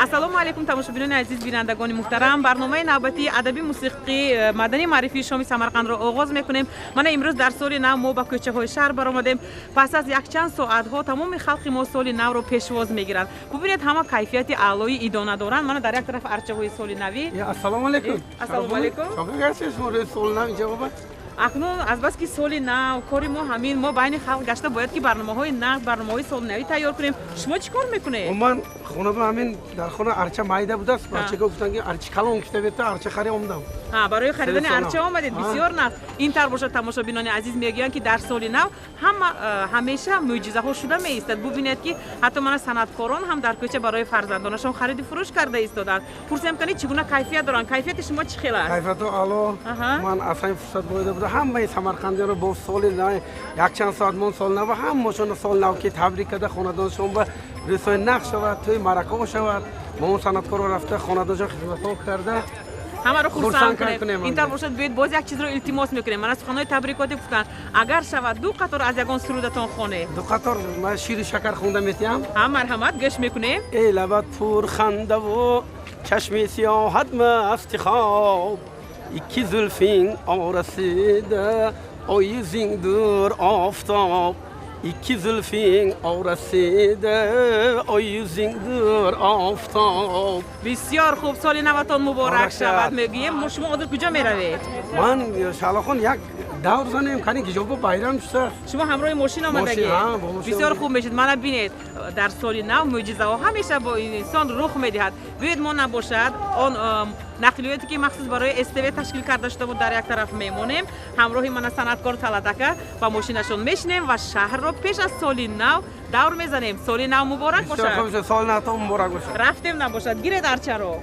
Ассалому алайкум, тамошобинони азиз, бинандагони муҳтарам. Барномаи навбатии адабӣ, мусиқӣ, мадании маърифии шоми Самарқандро оғоз мекунем. Мана имрӯз дар соли нав мо ба кӯчаҳои шаҳр баромадем. Пас аз якчанд соатҳо тамоми халқи мо соли навро пешвоз мегиранд. Бубинед, ҳама кайфияти аълои идона доранд. Мана дар як тараф арчаҳои соли навӣ. Ассалому алайкум. Ассалому алайкум. Акнун азбаски соли нав, кори мо ҳамин, мо байни халқ гашта бояд ки барномаҳои нақд, барномаҳои солинавӣ тайёр кунем. Шумо чӣ кор мекунед? Ман хона ба ҳамин дар хона арча майда будааст. Бачаҳо гуфтанд, ки арчи калон кита, арча хари омдам. Барои харидани арча омадед. Бисёр нақд. Ин тар бошад, тамошобинони азиз, мегӯянд, ки дар соли нав ҳама ҳамеша мӯъҷизаҳо шуда меистад. Бубинед, ки ҳатто мана санъаткорон ҳам дар кӯча барои фарзандонашон хариду фурӯш карда истоданд. Пурсем, кани чӣ гуна кайфият доранд? Кайфияти шумо чӣ хел аст? Кайфияту аъло. Ман аз ҳамин фурсат боида буда ҳамаи самарқандиёнро бо соли нав, якчанд соат мон соли нав, ҳамашонро соли нав ки табрик карда, хонадоншон ба рӯзҳои нақш шавад, тӯи маъракаҳо шавад. Мо он санъаткорро рафта хонадоншон хизматҳо карда ҳамаро хурсанд кунем. Ин тар бошад, биёед, боз як чизро илтимос мекунем. Мана суханҳои табрикотӣ гуфтанд, агар шавад, ду қатор аз ягон сурудатон хонед. Ду қатор ман шири шакар хонда метиҳам. Ҳа, марҳамат, гӯш мекунем. Эй лабат пурхандаву чашми сиёҳат масти хоб, икки зулфing orasida oy yuzingdir oftob, ikki zulfing orasida oy yuzingdir oftob. Бисёр хуб, соли наватон муборак шавад мегӯем. Шумо ҳозир куҷо меравед? Ман Шаҳлохон як давр занем, кани гиҷобо байрам шуда. Шумо ҳамроҳи мошин омадагӣ? Бисёр хуб мешуд. Мана бинед, дар соли нав мӯъҷизаҳо ҳамеша бо инсон рух медиҳад. Биёед, мо набошад он нақлиёте ки махсус барои СТВ ташкил карда шуда буд, дар як тараф мемонем. Ҳамроҳи мана санъаткор Талатака ба мошинашон мешинем ва шаҳрро пеш аз соли нав давр мезанем. Соли нав муборак бошад. Соли навтон муборак бошад. Рафтем набошад, гиред арчаро.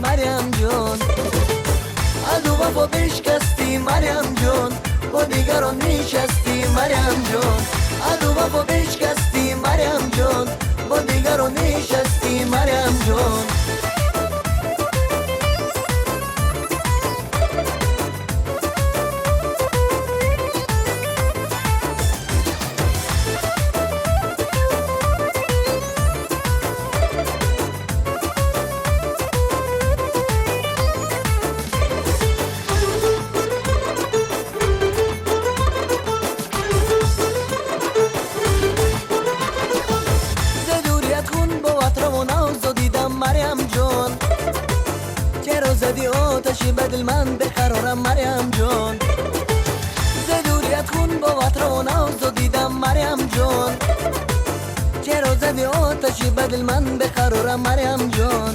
Марьям ҷон, аду вафо бишкастӣ. Марям ҷон, бо дигарон нишастӣ, Марям ҷон, аду вафо бишкастӣ, Марям ҷон, бо дигарон нишастӣ, Марям ҷон. آتشی به دل من بقرارم مریم جان، ز دوریت خون بود رو ناز دیدم مریم جان، چرا زدی آتشی به دل من بقرارم مریم جان،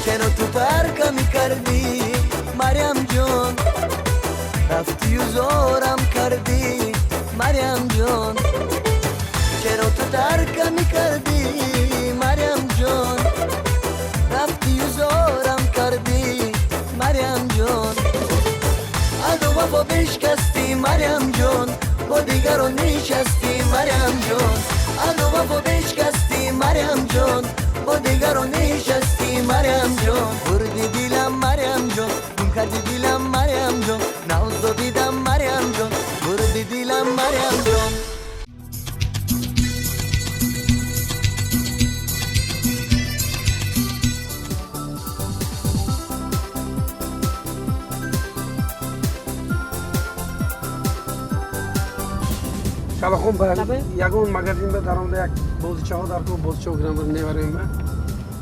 چرا تو پرکمی کردی مریم جان، رفتی و زارم کردی مریم جان، چرا تو ترکمی کردی مریم جان، رفتی و زارم کردی مریم جان، عدو وفا بشکستی مریم جان، با دیگران نشستی مریم جان، عدو وفا بشکستی مریم جان، با دیگران نشستی مریم جان، بردی دلم مریم جان، گم کردی دلم مریم جان، ناز دیدم مریم جان، بردی دلم مریم جان. Шалохун ба ягон магазин ба даромада як бозичаҳо дар ку бозичаҳо гирам мебарем ба.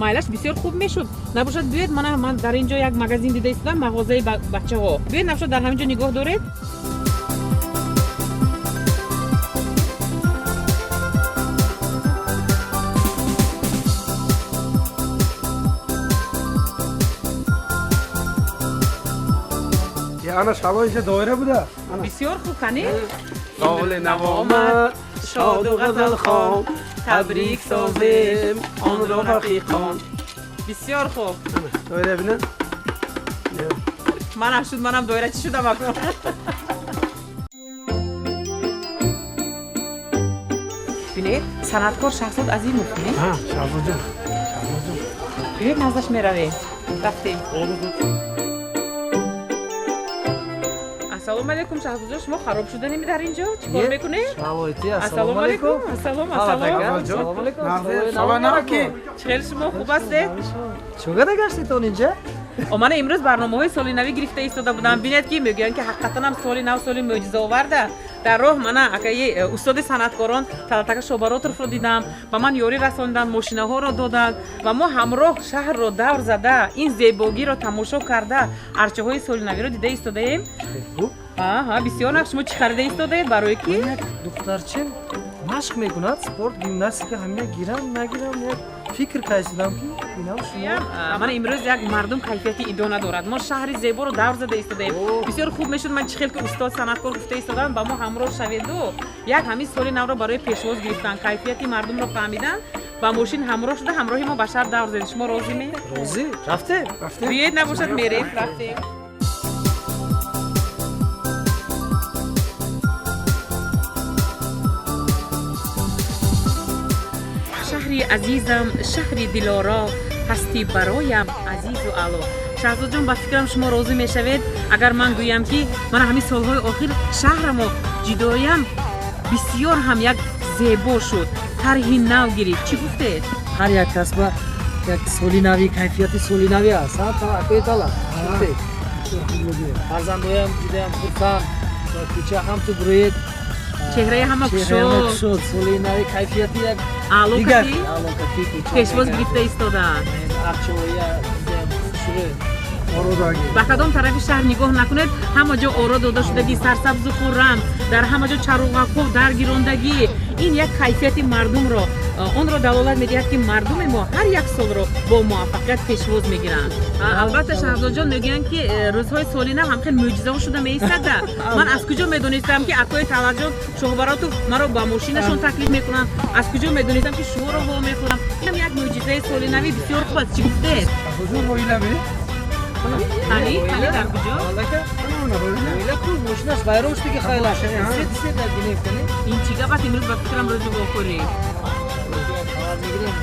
Майлаш бисёр хуб мешуд. Набошад биёед, мана ман дар ин ҷо як магазин дида истодам, мағозаи бачаҳо. Биёед набошад дар ҳамин ҷо нигоҳ доред. Ана шало инҷа доира буда. Бисёр хуб кани? Соли нав омад, шоду ғазалхон, табрик созем онро рафиқон. Бисёр хуб. Доира бина. Манам шуд, манам доирачи шудам акнун. Бинед, санъаткор Шаҳзод Азимов, не? Ҳа, Шаҳзодҷон. Шаҳзодҷон. Биёед наздаш меравем. Рафтем. Ассалому алайкум, Шаҳзодҷон, шумо хароб шуданеми дар ин ҷо? Чӣ кор мекунед? Ассалому алайкум. Ассалом, ассалом. Ассалому алайкум. Салом алайкум. Чӣ хел шумо хуб ҳастед? Чӣ када гаштед инҷа? Мана имрӯз барномаҳои соли навӣ гирифта истода будам. Бинед ки мегӯянд ки ҳақиқатан ҳам соли нав соли мӯъҷизаоварда. Дар роҳ мана акаи устоди санъаткорон Талатака Шобаротовро дидам, ба ман ёрӣ расонданд, мошинаҳоро доданд ва мо ҳамроҳ шаҳрро давр зада, ин зебогиро тамошо карда, арчаҳои соли навиро дида истодаем. Аҳа, бисёр нақш. Шумо чӣ харида истодаед? Барои ки? Як духтарча машқ мекунад, спорт, гимнастика, ҳамина гирам, нагирам, як фикр кайсидам ки инам шумо. Мана имрӯз як мардум кайфияти идона дорад. Мо шаҳри зеборо давр зада истодаем. Бисёр хуб мешуд ман чӣ хел ки устод санъаткор гуфта истодам, ба мо ҳамроҳ шаведу як ҳамин соли навро барои пешвоз гирифтан, кайфияти мардумро фаҳмидан, ба мошин ҳамроҳ шуда ҳамроҳи мо ба шаҳр давр задед. Шумо розӣ ме? Розӣ. Рафтем? Рафтем. Биёед набошад мерем. Рафтем. Шаҳри азизам, шаҳри дилоро, ҳастӣ бароям азизу аъло. Шаҳзодҷон, ба фикрам шумо розӣ мешавед агар ман гӯям ки мана ҳамин солҳои охир шаҳрамо ҷидоям бисёр ҳам як зебо шуд, тарҳи нав гирифт. Чӣ гуфтед? Ҳар як касба як соли нави, кайфияти соли нави аст. Акои Тала, гуфтед. Фарзандоям ҷудоям хурсанд, ба кӯча ҳам ту буроед, чеҳраи ҳама кушод, соли нави кайфияти як аъло пешвоз гирифта истодаанд. Ба кадом тарафи шаҳр нигоҳ накунед, ҳама ҷо оро дода шудагӣ, сарсабзу хуррам, дар ҳама ҷо чароғакҳо даргирондагӣ. Ин як кайфияти мардумро онро далолат медиҳад ки мардуми мо ҳар як солро бо муваффақият пешвоз мегиранд. Албатта Шаҳзодҷон мегӯянд ки рӯзҳои соли нав ҳам хел мӯъҷизаҳо шуда меистада. Ман аз куҷо медонистам ки акои Талатҷон Шоҳбаротов маро ба мошинашон таклиф мекунанд? Аз куҷо медонистам ки шуморо во мехӯрам? Инам як мӯъҷизаи соли нави бисёр хуб аст. Чӣ гуфтед? Ани, ани дар куҷо? Ройла ку мошинаш вайрон шуд, ки хайла. Се дар бинем кунем. Ин чӣ гап аст имрӯз ба фикрам рӯзи вохӯрӣ? Хабар мегирем.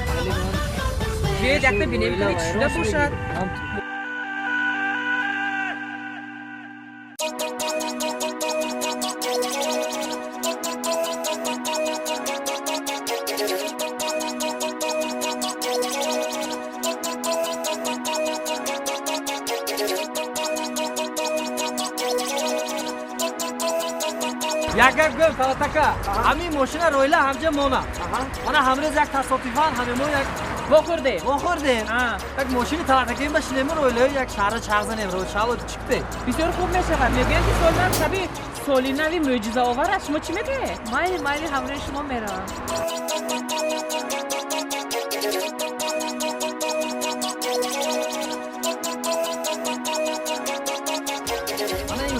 Биёед якта бинем, ки чӣ шуда бошад. Як гап гӯем, Талатака, ҳамин мошина Ройла ҳамҷа мона. Мана ҳамрӯз як тасодифан ҳаме мо як вохӯрдем. Вохӯрдем. Як мошини Талатакаим ба шинему Ройлаё як шаҳра чарх занем. Шало чикте. Бисёр хуб мешавад. Мегӯянд, ки соли нав шаби соли нави мӯъҷизаовар аст. Шумо чӣ мегӯед? Майли, майли, ҳамроҳи шумо меравам.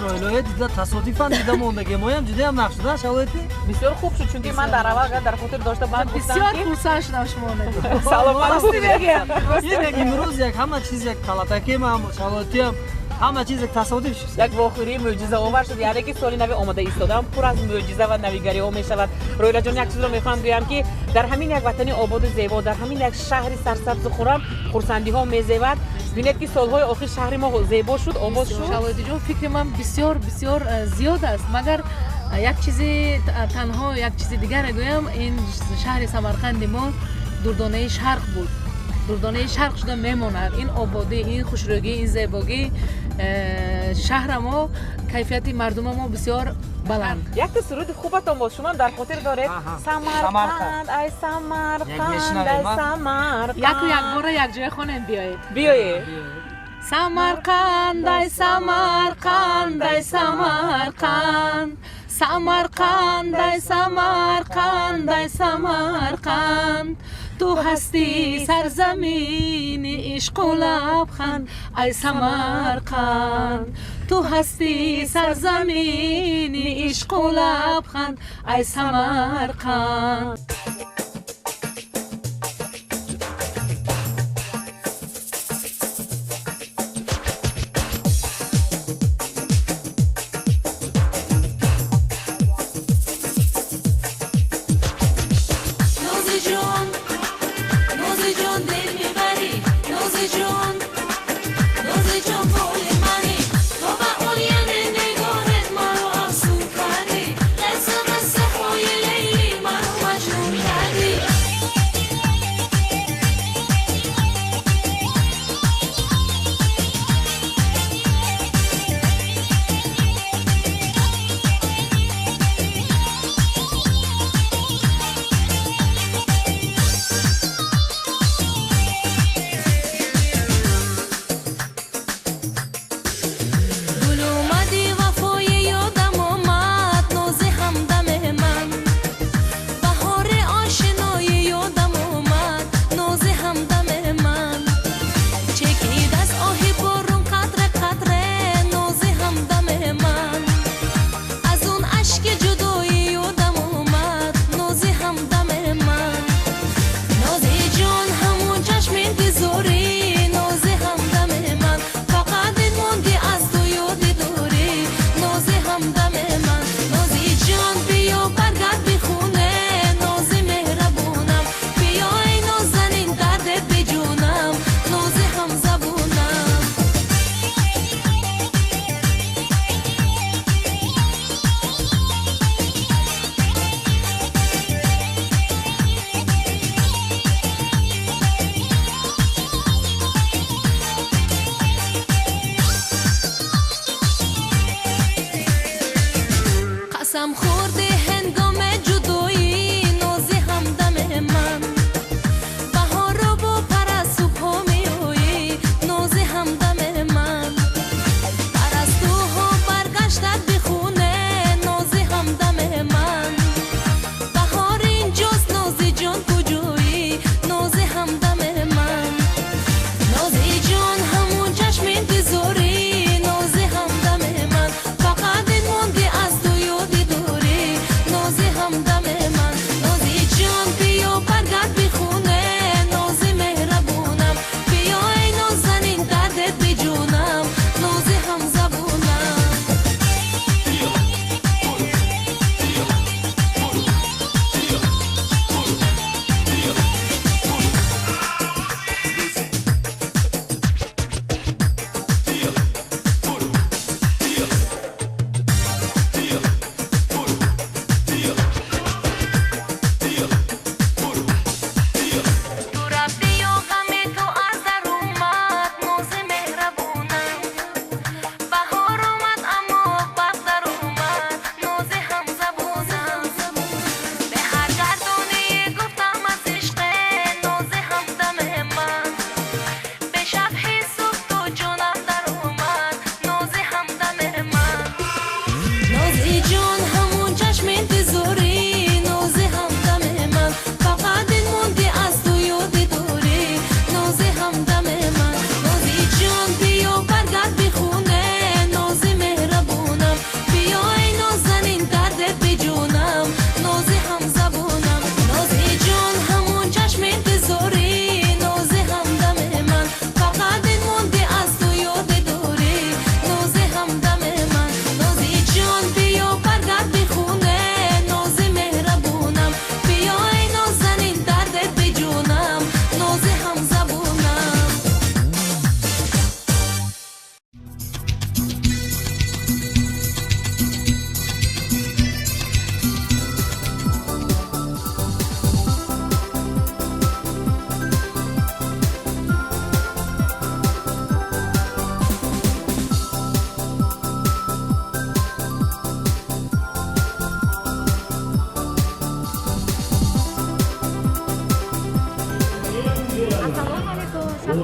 Ройлоя дида тасодифан дида мондагӣ. Моям ҷудоям нақш шуда, шалоити? Бисёр хуб шуд, чунки ман дар аввал дар хотир дошта баъд гуфтам, бисёр хурсанд шудам шумо надидам. Саломат Рости мегӯям. Ин як имрӯз як ҳама чиз як Талатакем ҳам шалоитиам ҳама чиз як тасодиф шуд. Як вохӯрии мӯъҷизаовар шуд, яъне ки соли нави омода истодаам пур аз мӯъҷиза ва навигариҳо мешавад. Ройлаҷон, як чизро мехоҳам гӯям, ки дар ҳамин як ватани ободу зебо, дар ҳамин як шаҳри сарсабзу хуррам хурсандиҳо мезевад. Бинед, ки солҳои охир шаҳри мо зебо шуд, обод шуд. Шалоитиҷон, фикри ман бисёр бисёр зиёд аст, магар як чизи танҳо як чизи дигаре гӯям. Ин шаҳри Самарқанди мо дурдонаи шарқ буд, дурдонаи шарқ шуда мемонад. Ин ободӣ, ин хушрӯгӣ, ин зебогӣ шаҳра мо, кайфияти мардума мо бисёр баланд. Якта суруди хубатон боз шумо дар хотир доред. Самарқанд, ай Самарқанд, ай Самарқанд. Яку якбора якҷоя хонем, биёед. Биёед. Самарқанд, ай Самарқанд, ай Самарқанд, Самарқанд, ай Самарқанд, ай Самарқанд, ту ҳастӣ сарзамини ишқу лабханд, ай Самарқанд, ту ҳастӣ сарзамини ишқу лабханд, ай Самарқанд. Thank you.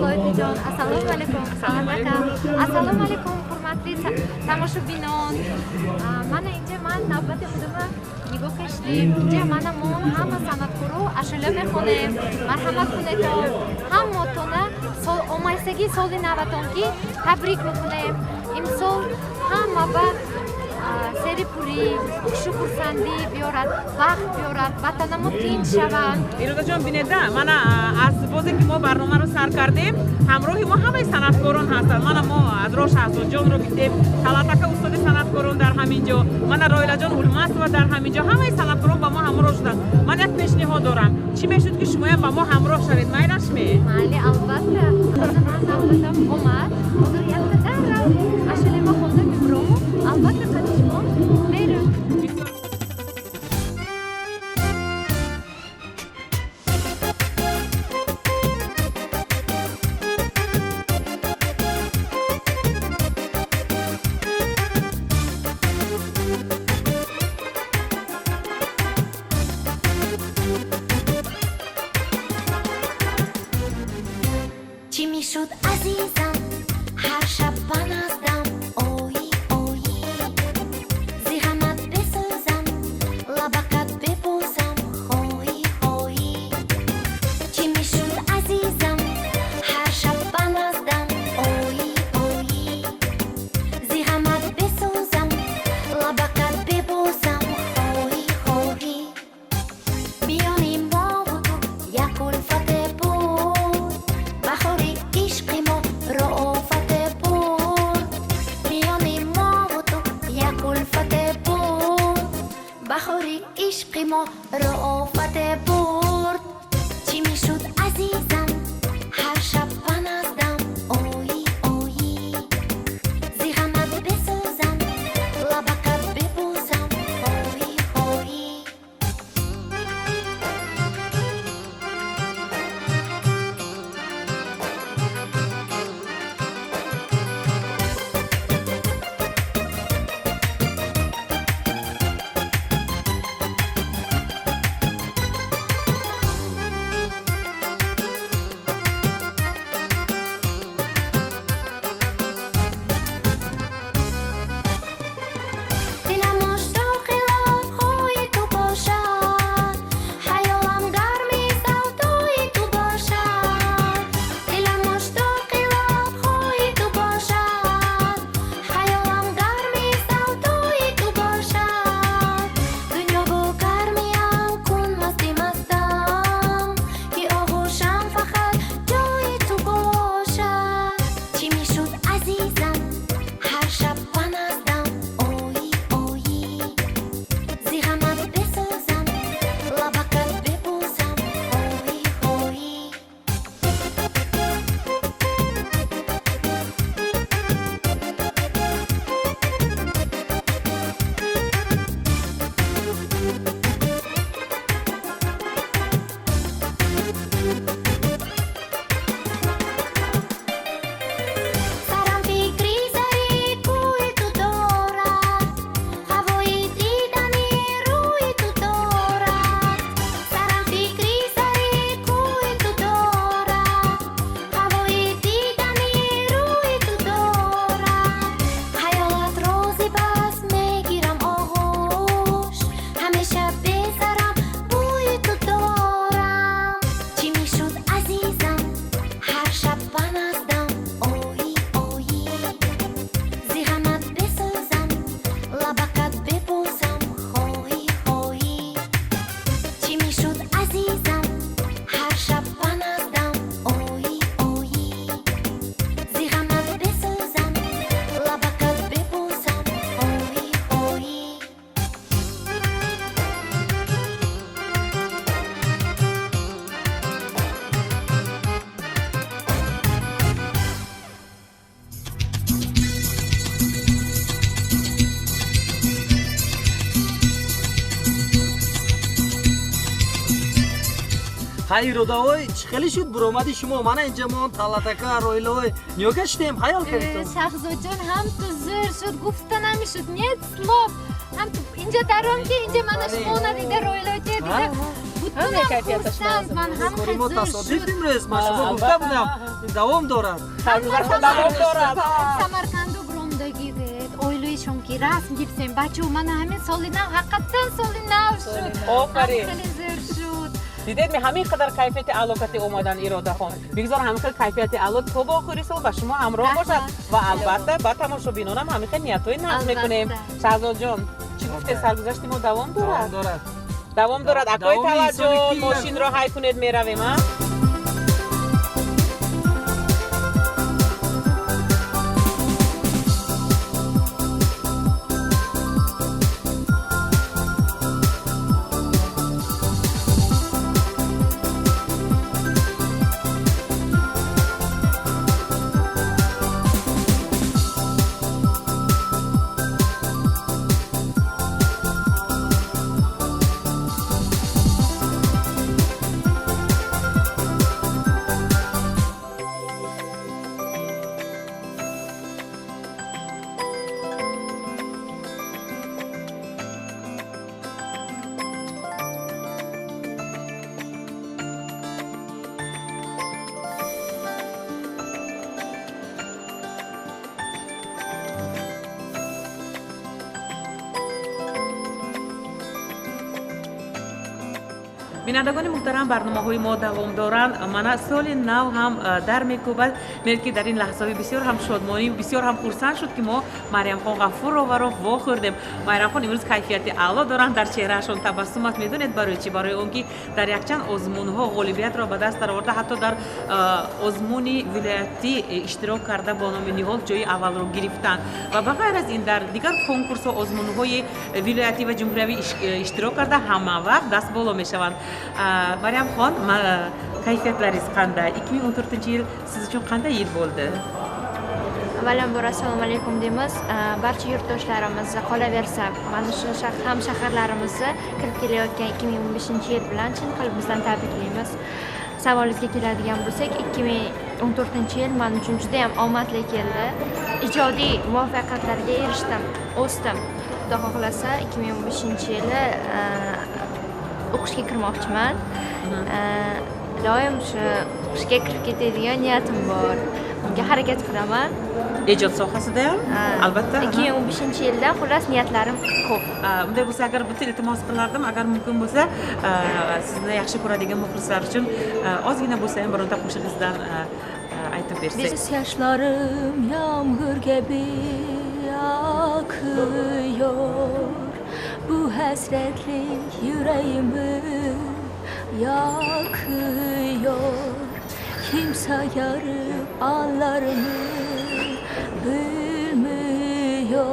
Лоиқиҷон, ассалому алайкум, салом ака. Ассалому алайкум, ҳурматли тамошобинон. Мана инҷа ман навбати худама нигоҳ кашидем. Инҷа мана мо ҳама санъаткоро ашӯла мехонем. Марҳамат кунедон. Ҳамотона омайсагии соли наватон ки табрик мекунем. Имсол ҳама ба сери пурӣ, хушу хурсандӣ биёрад, бахт биёрад, ватанамо тинч шавад. Иродаҷон, бинеда, мана аз бозе ки мо барномаро сар кардем, ҳамроҳи мо ҳамаи санъаткорон ҳастанд. Мана мо аз роҳ Шаҳзодҷонро дидем, Талатака устоди санъаткорон дар ҳамин ҷо, мана Роилаҷон Улмасова дар ҳамин ҷо, ҳамаи санъаткорон ба мо ҳамроҳ шуданд. Ман як пешниҳод дорам. Чӣ мешуд ки шумоям ба мо ҳамроҳ шавед? Майрашме? Майли, албатта. Ҳозир ман навбатам омад. Ҳозир якта даррав ашӯлема хонда мебурому. Албатта қади шумо мерем. Чӣ мешуд, азизам, ҳар шаб ба наздам оӣ, оӣ, зи ғамат бисӯзам, лабакат бибӯсам, хоҳӣ, хоҳӣ. Чӣ мешуд, азизам, ҳар шаб ба наздам оӣ, оӣ, зи ғамат бисӯзам, лабакат бибӯсам, хоҳӣ, хоҳӣ. Миёни мову ту як улфате буд, баҳори ишқи мо рофате буд. Миёни мову ту як улфате буд, баҳори ишқи мо рофате бурд. Чӣ мешуд, азизам, ҳар шаб ба наздам оӣ, оӣ, зи ғамат бисӯзам, лабакат бибӯсам, хоҳӣ, хоҳӣ. Дилам муштоқи лабҳои ту бошад, хаёлам гарми савдои ту бошад. Дилам муштоқи лабҳои ту бошад, хаёлам гарми савдои ту бошад. Дунё бо гармиам кун масти мастам, ки оғӯшам фақат ҷои ту бошад. Чӣ мешуд, азизам, ҳар шаб ба наздам оӣ, оӣ, зи ғамат бисӯзам, лабакат бибӯсам, хоҳӣ, хоҳӣ. Сарам фикри сари кӯи ту дорад, ҳавои дидани рӯи ту дорад. Сарам фикри сари кӯи ту дорад, ҳавои дидани рӯи ту дорад. Хаёлат рози бас мегирам оғӯш, ҳамеша бесарам бӯи ту дорам. Чӣ мешуд, азизам, ҳар шаб ба наздам оӣ, оӣ, зи ғамат бисӯзам, лабакат бибӯсам, хоҳӣ, хоҳӣ. Чӣ мешуд, азизам, ҳар шаб ба наздам оӣ, оӣ, зи ғамат бисӯзам, лабакат бибӯсам, хоҳӣ, хоҳӣ. Ҳай, Иродаой, чӣ хеле шуд буромади шумо? Мана инҷа мо Талатака, Роилаой нигоҳ кашидем, хаёл кардитон. Шаҳзодҷон, ҳам ту зӯр шуд, гуфта намешуд, нет слов. Ҳам ту инҷа даром ки инҷа мана шумо надида, Роилаоча дида, Ҳама кайфияташ ман ҳам Кори мо тасодиф имрӯз, ман шумо гуфта будам, давом дорад. Давом дорад. Самарқанду бромдагидед, ойлайшон ки расм гирифтем. Бачаҳо, мана ҳамин соли нав, ҳақиқатан соли нав шуд. Офарин. Хеле зӯр шуд. Дидед, ми ҳамин қадар кайфияти аъло кати омадан Иродахон. Бигзор ҳамин хел кайфияти аъло то ба охири сол ба шумо ҳамроҳ бошад ва албатта ба тамошобинонам ҳамин хел ниятҳои нағз мекунем. Шаҳзодҷон, чӣ гуфтед, саргузашти мо давом дорад? Давом дорад. Акои Талаҷон, мошинро ҳай кунед, меравем, а? Бинандагони муҳтарам, барномаҳои мо давом доранд. Мана соли нав ҳам дар мекӯбад. Мебинед ки дар ин лаҳзаҳои бисёр ҳам шодмонӣ, бисёр ҳам хурсанд шуд, ки мо Марьямхон Ғафуроваро вохӯрдем. Марьямхон имрӯз кайфияти аъло доранд, дар чеҳраашон табассум аст. Медонед барои чӣ? Барои он ки дар якчанд озмунҳо ғолибиятро ба даст дароварда, ҳатто дар озмуни вилоятӣ иштирок карда бо номи Ниҳол ҷои аввалро гирифтанд ва ба ғайр аз ин дар дигар конкурсҳо, озмунҳои вилоятӣ ва ҷумҳуриявӣ иштирок карда, ҳама вақт даст боло мешаванд. Марьямхон, kayfiyatlaringiz qanday? 2014 yil siz uchun qanday yil bo'ldi? Avvalambor assalomu alaykum deymiz. Barcha yurtdoshlarimizni, qolaversa, mana shu hamshaharlarimizni kirib kelayotgan 2015 yil bilan chin qalbimizdan tabriklaymiz. Savolingizga keladigan bo'lsak, 2014 yil men uchun juda ham omadli keldi. Ijodiy muvaffaqiyatlarga erishdim, o'sdim. Xudo xohlasa, 2015 yili o'qishga kirmoqchiman. Iloyim shu o'qishga kirib ketadigan niyatim bor. Unga harakat qilaman. Ijod sohasida ham albatta. 2015 yilda xullas niyatlarim ko'p. Unday bo'lsa, agar bitta iltimos qilardim, agar mumkin bo'lsa, sizni yaxshi ko'radigan muxlislar uchun ozgina bo'lsa ham bironta qo'shig'ingizdan aytib bersangiz. Göz yaşlarım yağmur gibi akıyor. Bu hasretlik yüreğimi yakıyor. Kimse yarıp anlar mı bilmiyor.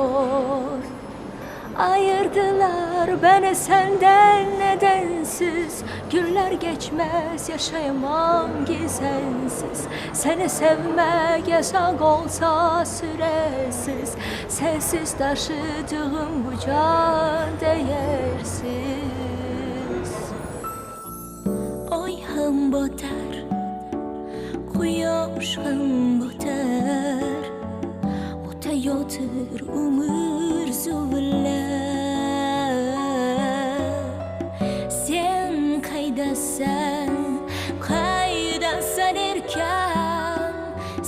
Ayırdılar beni senden nedensiz. Günler geçmez, yaşayamam ki sensiz. Seni sevmek yasak olsa süresiz. Sensiz taşıdığım bu can değersiz. Oy ham botar, quyosh ham botar, o'tayotir umr zuvillab. Sen qaydasan, qaydasan erkam,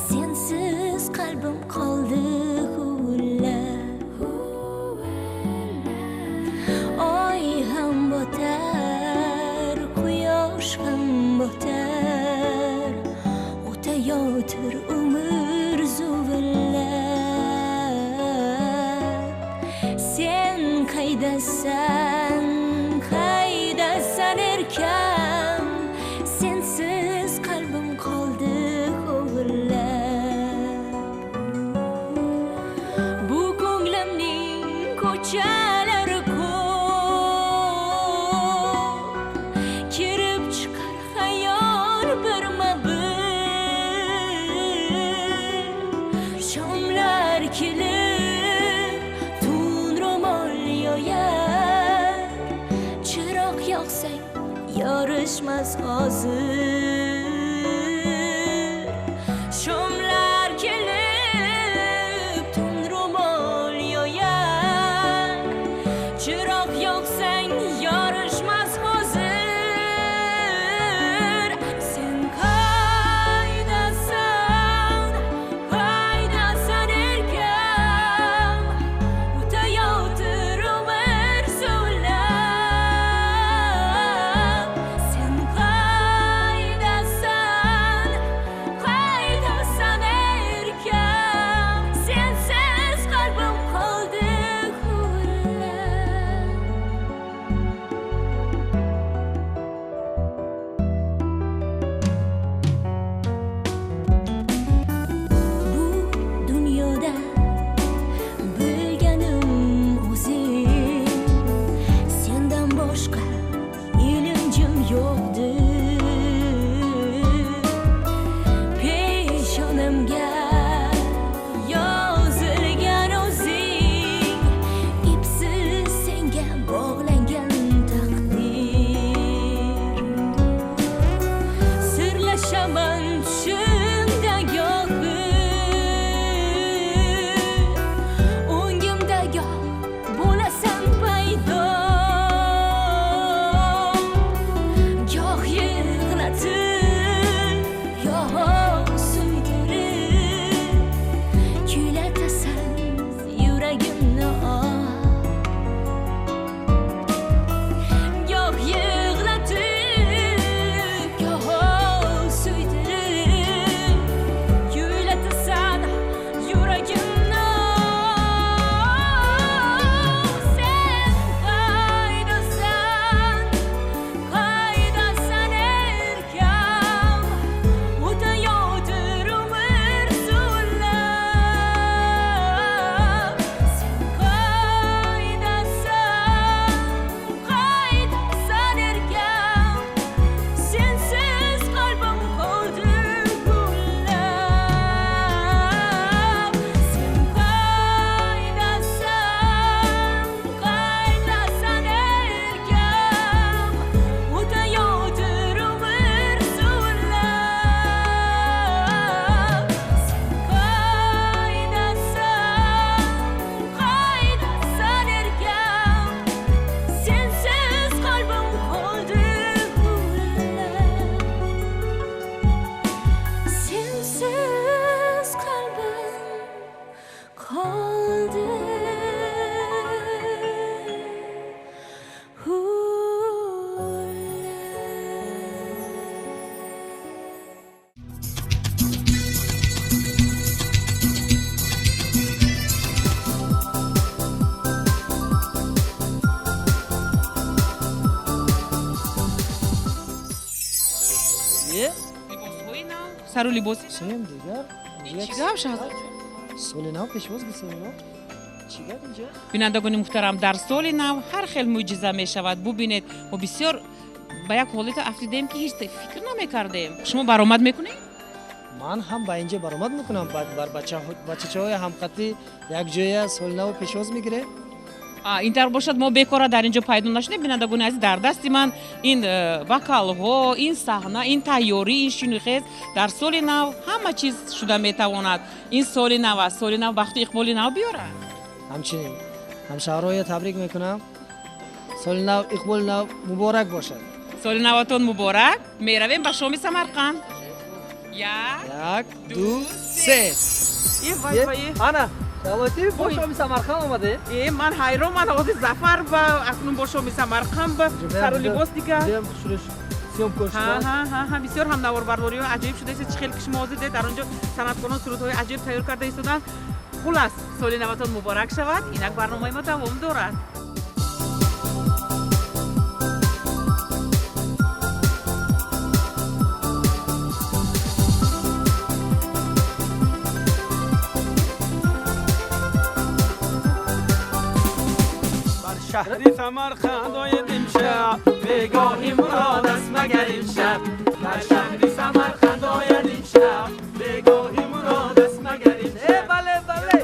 sensiz qalbim qoldi huvillab. Oy ham botar, quyosh ham botar, o'tayotir umr zuvillab. Sen qaydasan, qaydasan erkam, sensiz qalbim qoldi huvillab. Bu ko'nglimning ko'chalari ko'p, kirib chiqar xayol birma-bir. Shomlar kelib tun ro'mol yoyar, chiroq yoqsang yorishmas hozir. Shomlar kelib tun ro'mol yoyar, chiroq yoqsang yorishmas hozir. Либосҳои нав, сару либоси Сем дигар. Чӣ гап, Шаҳзод? Соли нав пешвоз гирифтем мо. Чӣ гап инҷа? Бинандагони муҳтарам, дар соли нав ҳар хел мӯъҷиза мешавад. Бубинед, мо бисёр ба як ҳолате афтидем, ки ҳеҷ фикр намекардем. Шумо баромад мекунед? Ман ҳам ба инҷа баромад мекунам, бар бачачаҳои ҳамқатӣ якҷоя соли нав пешвоз мегирем. Ин тавр бошад, мо бекора дар ин ҷо пайдо нашудем. Бинандагони азиз, дар дасти ман ин бокалҳо, ин саҳна, ин тайёрӣ, ин шинухез. Дар соли нав ҳама чиз шуда метавонад. Ин соли нав аст, соли нав бахту иқболи нав биёрад. Ҳамчунин ҳамшаҳрҳоя табрик мекунам. Соли нав, иқболи нав муборак бошад. Соли наватон муборак. Меравем ба шоми Самарқанд. Як, ду, се. Ана Давлатӣ, бо шоми Самарқанд омаде? Э, ман ҳайрон, ман ҳозир Зафар ба акнун бо шоми Самарқанд ба сару либос дигар. Ҳа, бисёр ҳам наворбардориҳо аҷоиб шуда ист. Чӣ хел ки шумо ҳозир дед, дар он ҷо санъаткорон сурудҳои аҷоиб тайёр карда истоданд. Хулас, соли наватон муборак шавад. Инак барномаи мо давом дорад. Шаҳри Самарқанд ояд имшаб, бегоҳи мурод аст магар имшаб. Дар шаҳри Самарқанд ояд имшаб, бегоҳи мурод аст магар имшаб. Бале, бале,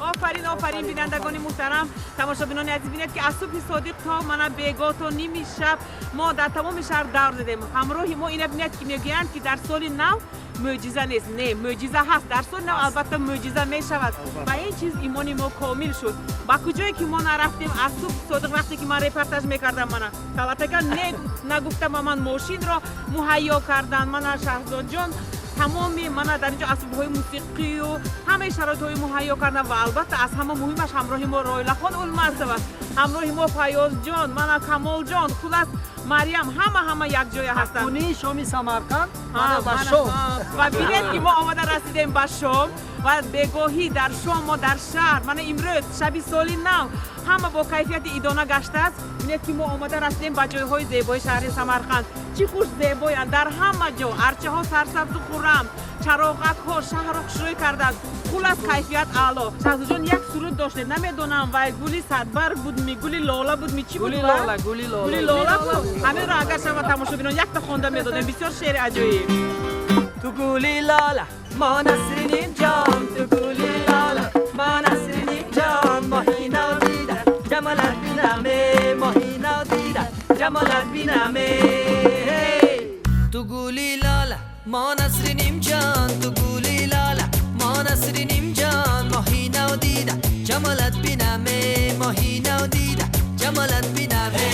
офарин, офарин. Бинандагони муҳтарам, тамошобинони азиз, бинед, ки аз субҳи содиқ то мана бегоҳ, то ними шаб мо дар тамоми шаҳр давр задем. Ҳамроҳи мо ина бинед, ки мегӯянд, ки дар соли нав мӯъҷиза нест. Не, мӯъҷиза ҳаст. Дар соли нав албатта мӯъҷиза мешавад. Ба ин чиз имони мо комил шуд. Ба куҷое ки мо нарафтем, аз субҳ содиқ вақте ки ман репортаж мекардам, мана талатака не нагуфта ба ман мошинро муҳайё карданд. Мана Шаҳзодҷон тамоми мана дар инҷо асбобҳои мусиқию ҳамаи шароитҳои муҳайё карданд. Ва албатта, аз ҳама муҳимаш, ҳамроҳи мо Роилахон Улмасова, ҳамроҳи мо Фаёзҷон, мана Камолҷон, хулас Марьям, ҳама ҳама якҷоя ҳастанд. Куни шоми Самарқанд, мана ба шом. Ва бинед, ки мо омада расидем ба шом ва бегоҳӣ дар шом мо дар шаҳр. Мана имрӯз шаби соли нав ҳама бо кайфияти идона гаштааст. Бинед, ки мо омада расидем ба ҷойҳои зебои шаҳри Самарқанд. Чӣ хуш зебоянд! Дар ҳама ҷо арчаҳо сарсабзу хуррам, чароғакҳо шаҳрро хушрӯй карданд. Хулас, кайфият аъло. Шаҳзодҷон, як суруд доштед, намедонам, вай гули садбарг будми, гули лола будми, чӣ буд? Гули лола, гули лола. Гули лола буд. Ҳаминро агар шава тамошобинон якта хонда медодем, бисёр шеъри аҷоиб. Ту гули лола, мо Насриним ҷон, ту гули лола, мо Насриним ҷон, моҳи нодида ҷамолат бинаме, моҳи нодида ҷамолат бинаме. Ту гули лола, мо Насриним ҷон, ту гули лола, мо Насриним ҷон, моҳи нодида ҷамолат бинаме, моҳи нодида ҷамолат бинаме.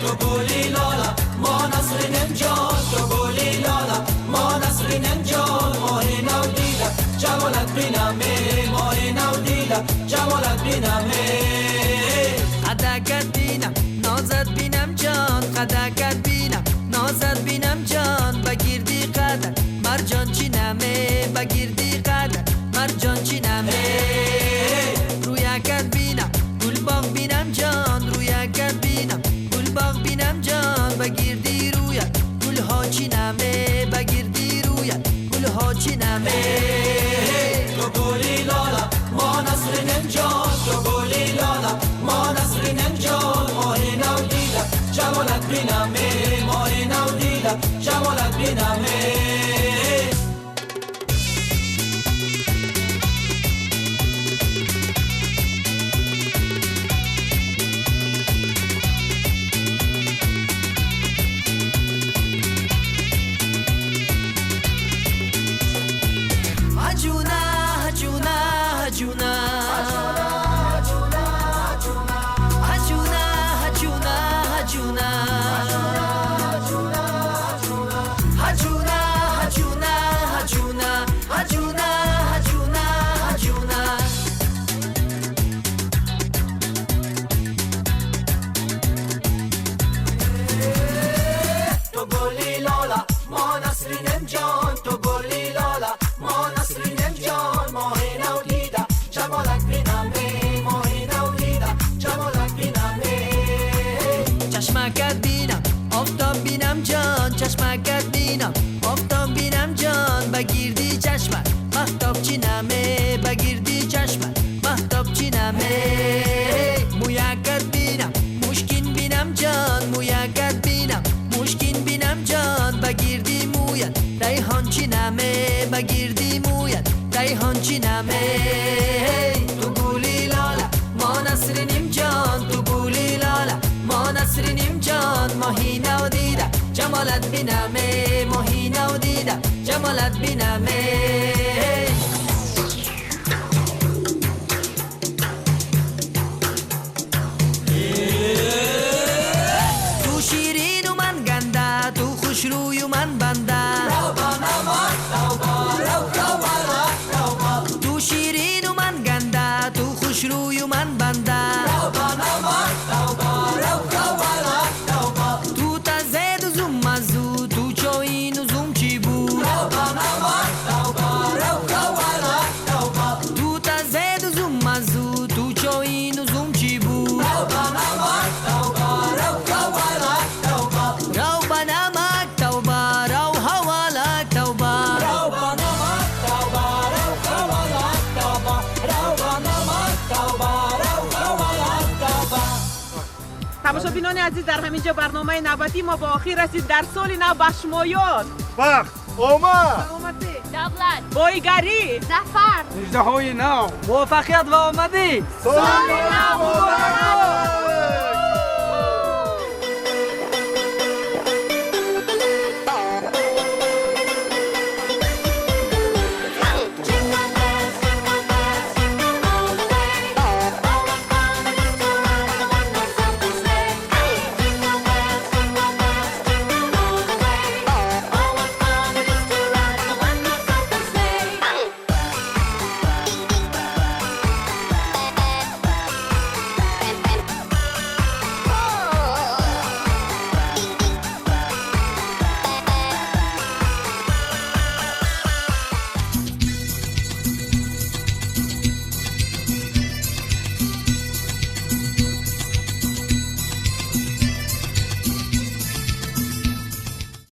Ту гули лола, мо Насриним ҷон, ту гули лола, мо Насриним ҷон, моҳи нодида ҷамолат бинаме, моҳи нодида ҷамолат бинаме. Қадакат бинам, нозат бинам ҷон, қадакат бинам, нозат бинам ҷон, ба гирди қадат марҷон чинаме, ба гирди қадат марҷон чинаме. Рӯякат бинам, гулбоғ бинам ҷон, рӯякат бинам, гулбоғ бинам ҷон, ба гирди рӯят гулҳо чинаме, ба гирди рӯят гулҳо чинаме. Ту гули лола, мо Насриним ҷон, ту гули лола, мо Насриним ҷон, моҳи нодида ҷамолат бинаме, моҳи нодида ҷамолат бинаме. Hajuna, hajuna, hajuna. Hajuna, hajuna, hajuna. Hajuna, hajuna, hajuna. Hajuna, hajuna, hajuna. Ту гули лола, мо Насриним ҷон, ту гули лола, мо Насриним ҷон, моҳи нодида ҷамолат бинаме, моҳи нодида ҷамолат бинаме. Чашмакат бинам, офтоб бинам ҷон, чашмакат. جمالت بینم، ماهی نو دیده جمالت بینم. تو شیرین و من گنده، تو خوشروی و من بنده. تو شیرین و من گنده، تو خوشروی و من بنده. تو تزه دوزم مزو، تو چای نوزم چی بود. تو تزه دوزم مزو، تو چای نوزم چی بود. رو بنامک توبه، رو حوالک توبه. Тамошобинони азиз, дар ҳамин ҷо барномаи навбатии мо ба охир расид. Дар соли нав ба шумо ёд, бахт, омад, саломатӣ, давлат, боигарӣ, зафар, муждаҳои нав, муваффақият ва омадӣ. Соли нав муборак!